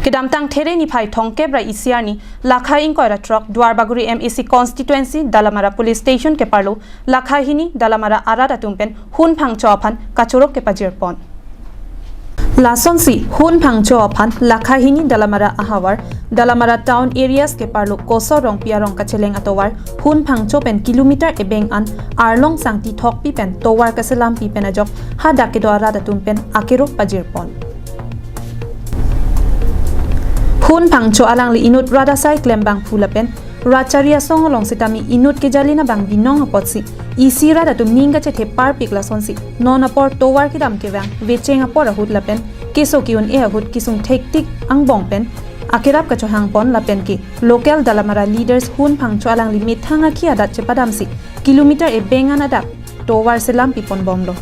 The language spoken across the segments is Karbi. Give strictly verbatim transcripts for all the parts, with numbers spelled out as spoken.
Kedamtang There niphai thomkep ra isi arni, Lakhai ingkoi ra throk Duarbagori M A C constituency Dalamara police station keparlo Lakhai hini Dalamara arat atum pen Hun Phangcho aphan kachorok kepajirpon. Lasonsi Hun Phangcho aphan Lakhai hini Dalamara ahavar, Dalamara town areas keparlo Koso Rongpi arong kacheleng atovar Hun Phangcho pen kilometer ebeng an arlong sangti thokpi pen tovar kaselampi pen ajok hadak kedo arat atum pen akerok pajirpon. Hun Phangcho alangli inut rat asai klembangphu lapen rat chari asong along sitame inut kejalin abang binong apotsi isi rat atum ning kachethe parpik lasonsi non apor tovar kedam kevang vecheng apor ahut lapen keso ke-un-e ahut kesung thektik angbong pen akerap kachohangpon lapen ke local Dalamara leaders Hun Phangcho alangli methang akhi adat chepadamsi kilometer ebeng an adak tovar selampi ponbomlo.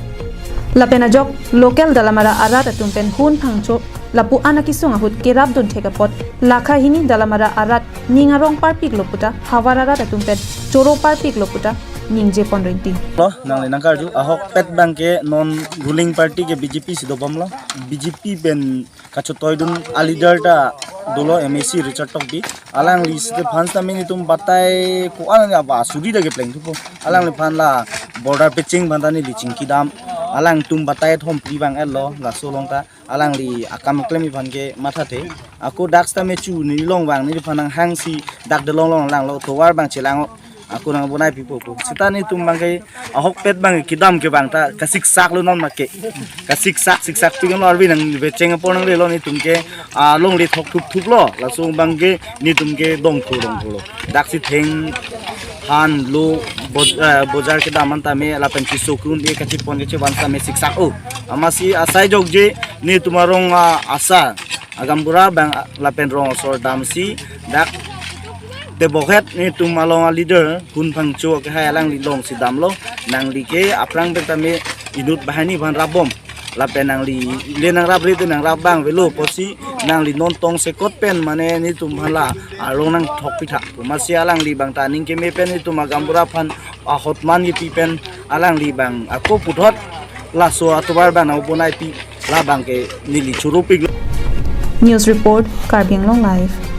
Lapen ajok local Dalamara arat atum pen Hun Phangcho lapu-an akesung ahut kerapdun thek apot Lakhai hini Dalamara arat ning arong parpiklo puta havar arat atum pen choro parpiklo puta ningjepon rinti. Lo, nangli nangkarju ahokpet abangke non ruling party ke B J P si dobomlo. B J P pen kachotoidun a-leader ta dolo M A C Richard Tokbi. Alangli site aphan sitame netum batai ko-an aba suri ta kepleng thupo. Alangliphan la border pecheng aphan ta neli chingkidam. Alangtum batai thom phli abang etlo laso along ta. Alangli akam klemji aphan ke mathathe. Ako dak sitame chu nelilong abang neliphan nanghangsi dak delong long langlo tovar abang chelang-o. Ako nangbonai pipo ko. Sita netum abangke ahokpet abang kedam ke abang ta kasiksak lo non make. Kasiksak siksak tu lo arvi nang vecheng apor nanglelo netum ke alongle thok thup thup lo. Laso abangke netum ke dongthu dongthu lo. Daksi theng han lo boj-, eh, bojar kedam an tame lapen keso ke-un-e kachepon kachevan tame siksak-o. Amatsi asai jokje netum arong, ah, asa agampura abang, ah, lapen rong asor damsi dak tebokhet netum along a-leader Hun Phangcho kehai alangli longsi damlo, nangli ke aphrang pen tame inut banghini aphan rapbom. Lapen nangli le nangrap rite nangrap abang avelo apotsi nangli non tongsekot pen mane netum aphan la arong nangthok pitha. Amatsi alangli abang ta aning keme pen netum agampura aphan ahokman kepi pen alangli abang ako puthot laso atovar abang nangbonai pi labang ke neli choro piklo. News report, Karbi Anglong Live.